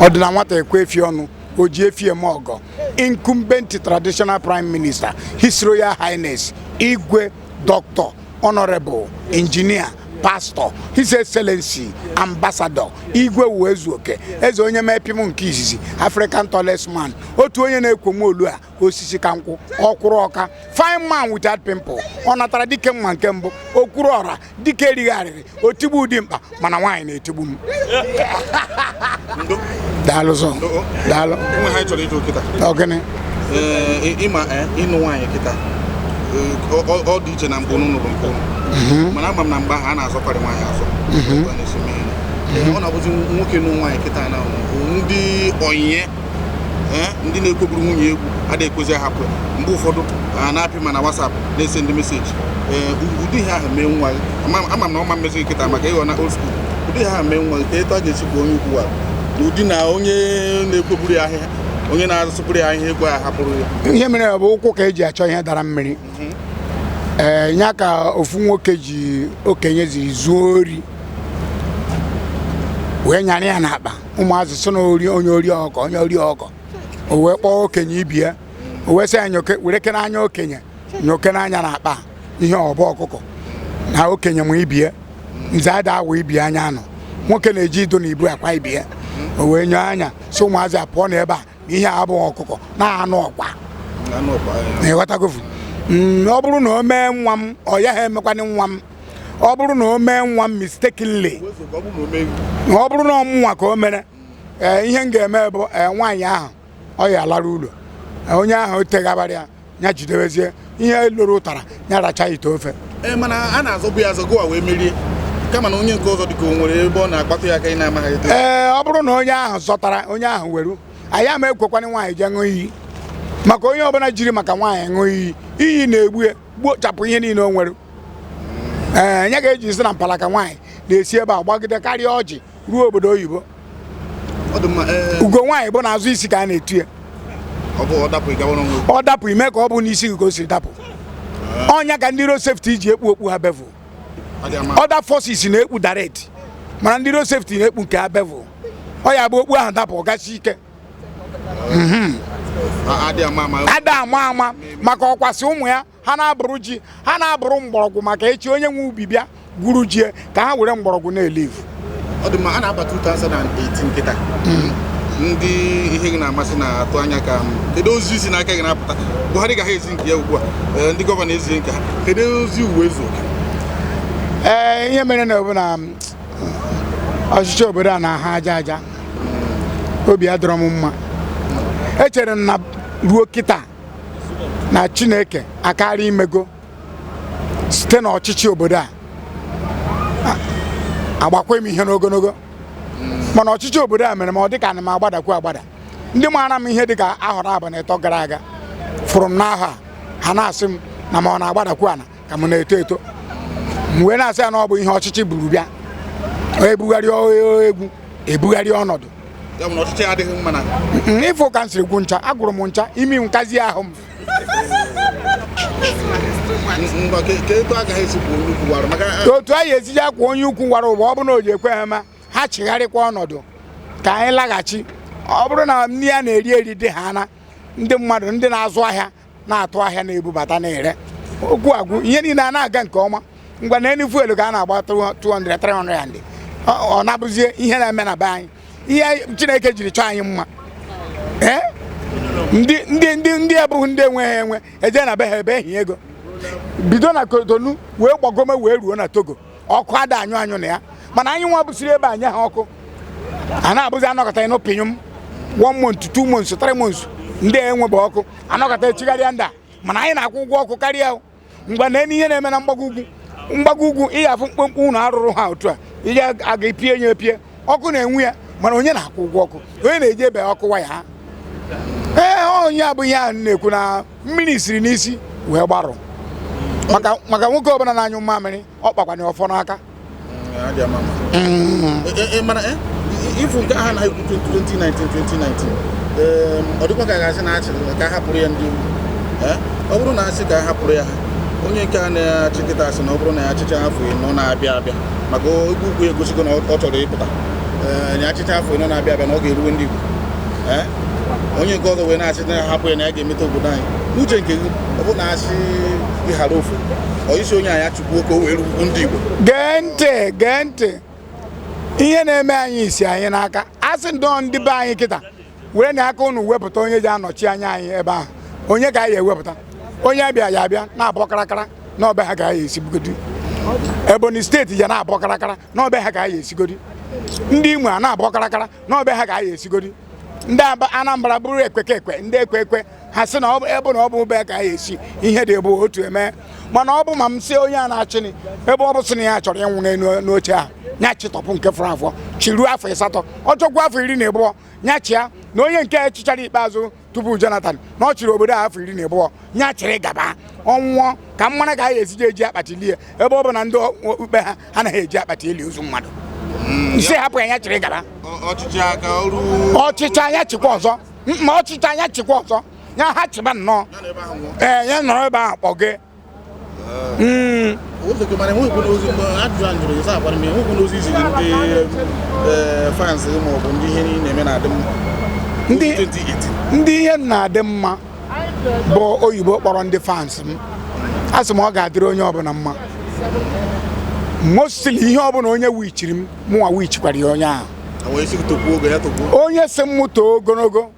Ọdịna nwata ekwe efi ọnụ, o ji efi eme ọgọ. Incumbent traditional prime minister, His Royal Highness Igwe Dr. Honorable Engineer Pastor His Excellency Ambassador Igwe Uwaezuoke, eze onye mepim nke izizi, African tallest man, otu onye na-ekwo olu a osisi ka nkwụ ọkwụrụ ọka, fine man without pimple. Ọ natara dike mma nke mbụ, okwuru ọra dike erighị arịrị, otigbu ụdị mkpa, mana nwaanyị na-etigbu m. Ndo. Daalụ sọ, daalụ. Onwe ha chọrọ ịjụ kịta. Ọ gịnị? Ee, ịma, ịnụ nwaanyị kịta, ọ dị iche na mgbe unu nụrụ nke unu, mana ama m na mgbe ahụ a na-azọkarị nwaanyị azọ. Otu a na-esi mee ihe. Ọ na-abụzi nwoke nụ nwaanyị kịta na ndị onyinye, ndị na-ekwegburu nwunye egwu adịghị ekwezi ahapụ ya. Mgbe ụfọdụ a na-apị ma na WhatsApp na-ese ndị message. Ee, ụdị ihe ahụ mee nwa gị, ama m na ọma mmezi gị kịta maka ịghọ na old school. Ụdị ihe ahụ mee nwa gị, ka etu a ga-esi bụ onye ukwu n'ụdị na onye na-ekwegburu ya ahịhịa, onye na-asụpụrụ ya ahịhịa ekwe ahapụrụ ya. Ihe mere bụ ụkwụ ka eji achọ ihe dara mmiri. Ee, ya ka ofu nwoke ji okenye ziri zuo ori wee nyara ya n'akpa. Ụmụazị sị na ori, onye ori ọkọ, onye ori ọkọ. O wee kpọọ okenye ibi ya, o wee sị ya nyoke were kene anya okenye, nyoke n'anya n'akpa ihe ọbụ ọkụkọ na okenye ma ibie nze ada awa ibi anya anọ. Nwoke na-eji ido na ibu akwa ibie. O wee nyoo anya, sị ụmụazị a pụọ n'ebe a, na ihe a abụghị ọkụkọ na anụ ọkwa. Anụ ọkwa ya. Na ịghọtagofu? Ọ bụrụ na o mee nwa m, ọ ya ha emekwana nwa m. Ọ bụrụ na o mee nwa m mistakenly, Uwezo ka ọ bụrụ na o meghị. Ọ bụrụ na ọmụnwa ka o mere, ee, ihe m ga-eme bụ, ee, nwaanyị ahụ ọ ya alara ụlọ. Ee, onye ahụ tegabara ya, ya jidebezie ihe loro ụtara ya, racha ite ofe. Ee, mana a na-azọbụ ya azọ, gụwa wee merie, kama na onye nke ọzọ dịka o nwere ebe ọ na-akpatụ ya aka ị na-amaghị eto. Ee, ọ bụrụ na onye ahụ zọtara, onye ahụ weru. Anyị ama ekwekwana nwaanyị jee ṅụọ iyi, maka onye ọbụla jiri maka nwaanyị ṅụọ iyi, iyi na-egbu ya, gbuochapụ ihe niile o nwere. Ee, ya ga-eji si na mpalaka nwaanyị na-esi ebe a gbagide karịa ọjị ruo obodo oyibo. Ọ dị mma, ee. Ugo nwaanyị bụ n'azụ isi ka a na-etu ya. Ọ bụ ọ dapụ ịgawara onwe. Ọ dapụ, ime ka ọ bụ n'isi gị ka o siri dapụ. Ọnya ka ndị road safety ji ekpu okpu ha bevel. Ọ dị ama. Other forces na-ekpu direct, mana ndị road safety na-ekpu nke ha bevel. Ọ ya bụ okpu ahụ dapụ, ọ gasị ike. Adị ama ama. Ada ama ama, maka ọkwasị ụmụ ya ha na-abụrụ ji, ha na-abụrụ mgbọrọgwụ, maka echi onye nwe ubi bịa gwuru ji ka ha were mgbọrọgwụ na-elivu. Ọ dị mma. A na-abata 2018 kịta, ndị ihe gị na-amasị na-atụ anya ka kedu ozi si n'aka gị na-apụta? Buhari ga ha ezi nke ya ugbu a. Ee, ndị gọvanọ ezie nke ha. Kedu ozi Uwaezuoke? Ee, ihe mere na bụ na ọchịchị obodo a na-aha aja aja, obi adọrọ m mma. Echere m na ruo kịta na Chineke akarị imego site n'ọchịchị obodo a, agbakwa m ihe n'ogologo, mana ọchịchị obodo a mere ma ọ dịka ana m agbadakwu agbada. Ndị maara m ihe dịka ahọrọ abalị 3 gara aga fụrụ m n'ahọ a, ha na-asị m na ma ọ na-agbadakwu ana ka m na-eto eto. M wee na-asị ya na ọ bụ ihe ọchịchị buru bịa, ebugharị egwu, ebugharị ọnọdụ. Ya bụ na ọchịchị adịghị mma na Ịfụ ka m siri gwu ncha, agwụrụ m ncha imi nkazi ahụ m. Ngwa, ka etu agaghị esi bụ onye ukwu warụ maka Otu anyị esiji akwa onye ukwu gwara ụwa, ọ bụrụ na o ji ekwe ha ma ha chigharịkwa ọnọdụ ka anyị laghachi. Ọ bụrụ na nri a na-eri eri dị ha na ndị mmadụ, ndị na-azụ ahịa na-atụ ahịa, na-ebubata, na-ere, okwu agwụ, ihe niile a na-aga nke ọma. Ngwa, na enu fuel ka a na-agba 200 300 and ọ na-abụzie ihe na-eme na be anyị, ihe Chineke jiri chọọ anyị mma. Ee, ndị abụghị ndị enweghị enwe eje na be ha ebe ehi ego bido na Kotonu wee gbagome wee ruo na Togo, ọkụ ada anyụ anyụ na ya. Mana anyị nwa bụsiri ebe anyị ha ọkụ a na-abụzi anọkọta ịnụ pinyụm one month, 2 months, 3 months, ndị a enwebe ọkụ, anọkọta echigharịa ndị a. Mana anyị na-akwụ ụgwọ ọkụ karịa o. Ngwa, na ihe na-eme na mgbago ugwu, mgbago ugwu, ị ga-afụ mkpụmkpụ ụlọ arụrụ ha otu a, ije aga epie ya epie, ọkụ na-enwu ya. Mana onye na-akwụ ụgwọ ọkụ? Onye na-eji ebe ọkụ waya ha? Ee, onye abụ ihe ahụ na-ekwu na mmiri siri n'isi wee gbarụ, maka nwoke ọbụla na-anyụ mmamịrị, ọ kpakwana ọfọ n'aka. Adị ama ama. Mana ịfụ nke ahụ na-ekwu 2019 2019, ọ dịkwa ka a ga-asị na achị ka a hapụrụ ya ndị ugwu. Ọ bụrụ na asị ka a hapụrụ ya ha, onye nke a na-achị kịta asị na ọ bụrụ na ya achịcha afọ 4 na-abịa abịa, maka egwu ugwu egosigo na ọ chọrọ ịpụta. Na achịcha afọ 4 na-abịa abịa na ọ ga-eruwe ndị Igbo. Onye nke ọzọ wee na-achị na hapụ ya na ya ga-emete obodo anyị. N'uche nke gị, ọ bụ na achị ịghara ofu ọ isi onye anyị achịkwuo ka o wee ruwu ndị Igbo? Gee ntị, gee ntị. Ihe na-eme anyị isi anyị n'aka. A sị ndọ ndị be anyị kịta were na aka unu wepụta onye ji anọchi anya anyị ebe ahụ, onye ka anyị ewepụta? Onye abịa ya abịa na-abọ karakara n'ọbe ha ka anyị esigodi. Ebonyi steeti ya na-abọ karakara n'ọbe ha ka anyị esigodi. Ndị Imo a na-abọ karakara n'ọbe ha ka anyị esigodi. Ndị Anambra bụrụ ekweke ekwe, ndị ekwe ekwe ha sị na ọ bụ ebe na ọ bụ be ka anyị esi ihe dị bụ otu eme. Mana ọ bụ ma m sị onye a na-achịnị ebe ọ bụ sị na ya chọrọ ịnwụ n'elu n'oche ahụ, ya chịtọpụ nke fọrọ afọ chiruo afọ 8, ọ chọkwa afọ 12, ya chịa. Na onye nke chịchara ikpeazụ tupu Jonathan na ọ chịrị obodo a afọ 12, ya chịrị gaba ọnwụọ ka m mara ka anyị esiji eji akpati lie, ebe ọ bụ na ndị okpukpe ha anaghị eji akpati eli ozu mmadụ. Nsị hapụ ya, ya chịrị gaba. Ọchịchị aka ọrụ. Ọchịchị anya chịkwa ọzọ, ma ọchịchị anya chịkwa ọzọ, ya ha chịba nnọọ. Ya na ebe ahụ nwụọ. Ee, ya nọrọ ebe ahụ kpọgee. Ụzọ gị mana enweghị ozi mgbe ajụjụ a njụrụ gị sị akwara m, enweghị ozi iziri ndị fans gị ma ọ bụ ndị ihe niile na-eme na-adị mma. 2018. Ndị ihe m na-adị mma bụ oyibo kpọrọ ndị fans m, a sị m ọ ga-adịrị onye ọbụla mma. Mostly ihe ọbụla onye wichiri m, mụnwa wichikwara ya onye ahụ. Wee sị tokwuo oge ya tokwuo. Onye si m too ogologo,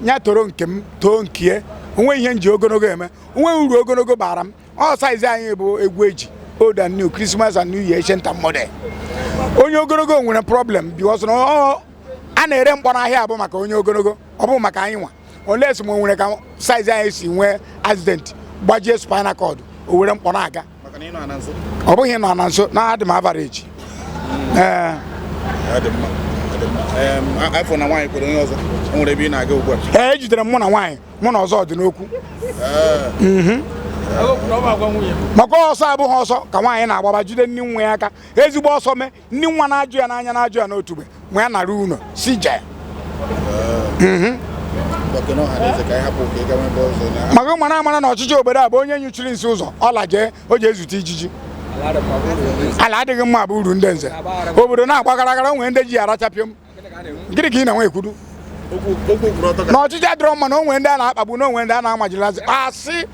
ya toro nke m too nke onwe. Ihe m ji ogologo eme, onwe uru ogologo bara m. Ọ size anyị bụ egwu eji old and new, Christmas and New Year, ancient and modern. Onye ogologo nwere problem because na a na-ere mkpọ n'ahịa abụ maka onye ogologo, ọ bụ maka anyị nwa olee ma o nwere ka size anyị si nwee accident, gbajie spinal cord, o were mkpọ na-aga. Maka na ị nọ na nso. Ọ bụghị nọ na nso na adị m average, ee. Ọ dị mma, ọ dị mma. Afọ na nwaanyị kwere onye ọzọ, o nwere ebe ị na-aga ugbu a? Ee, ejidere m mụ na nwaanyị, mụ na ọzọ dị n'okwu, maka ọsọ abụghị ọsọ ka nwaanyị na-agbaba jide nne nwa ya aka. Ezigbo ọsọ mee nne nwa na-ajụ ya n'anya, na-ajụ ya n'otu mgbe nwa ya nara ụlọ si jee. Maka na ọha na eze ka anyị hapụ ka ị gawa ebe ọzọ na Maka mara amara na ọchịchị obodo a bụ onye nyụchiri nsị ụzọ ọla jee o ji ezute ijiji. Ala adịghị mma bụ uru ndị nze obodo na-agba gara gara nwee ndị ji ya arachapịom. Gịnị ka ị na-enwe ekwudu? Okwu okwu kwuru ọtọ ka Na ọchịchị adịrọ mma, na o nwere ndị a na-akpagbu, na o nwere ndị a na-amajilazi asị,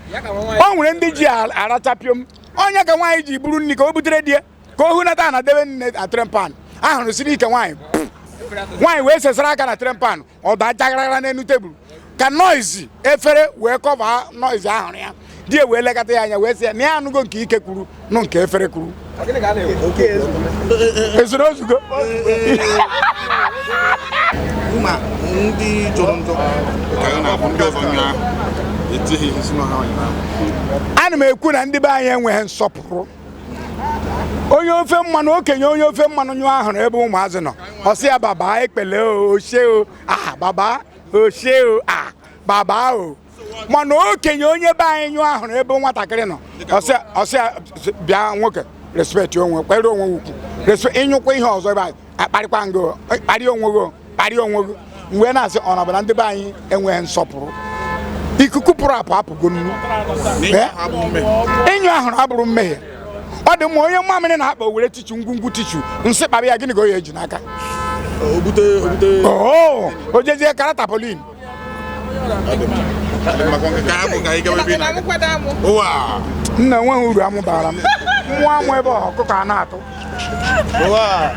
o nwere ndị ji arachapịom. Onye ka nwaanyị ji buru nri ka o butere di ya ka o hunata na debe nne na trempan ahụrụ siri ike. Nwaanyị nwaanyị wee sesara aka na trempan, ọ daa jagaragara n'elu tebụl ka noise efere wee cover noise ahụrụ ya. Di ya wee lekọta ya anya wee sị ya na ya anụgo nke ike kwuru nụ nke efere kwuru. Ezuru ozugo. Ma ndị jọrọ njọ ka anyị na-abụ ndị ọzọ nya etighi isi n'ọha ụnyaahụ. Ana m ekwu na ndị be anyị enweghị nsọpụrụ. Onye ofe mmanụ, okenye onye ofe mmanụ nyụọ ahụrụ ebe ụmụazị nọ, ọ sị ya baba ekpele o ochie o ah baba ochie o ah baba o. Mana okenye onye be anyị nyụọ ahụrụ ebe nwatakịrị nọ, ọ sị ya bịa nwoke, respect onwe, kwere onwe ugwu, respect. Ịnyụkwa ihe ọzọ ebe a akparịkwa ngo, kparịa onwe gị, kparịa onwe gị. Mgbe na-asị ọ na ndị be anyị enweghị nsọpụrụ, ikuku pụrụ apụ apụgo nnu. N'ihe ahụ abụghị mmehie. Ịnyụ ahụrụ abụrụ mmehie. Ọ dị mma onye mamịrị na-akpa o were tissue, ngwungwu tissue, nsị kpara ya, gịnị ka o ya eji n'aka? Obute obute. Oo, o jezie kara tarpaulin. Ọ dị mma. Ọ dị mma, ka hapụ ka anyị gawa ebe ị na-aga. Ụwa. Nna, enweghị uru amụ bara m. Mmụọ amụ ebe ọkụkọ a na-atụ. Ụwa.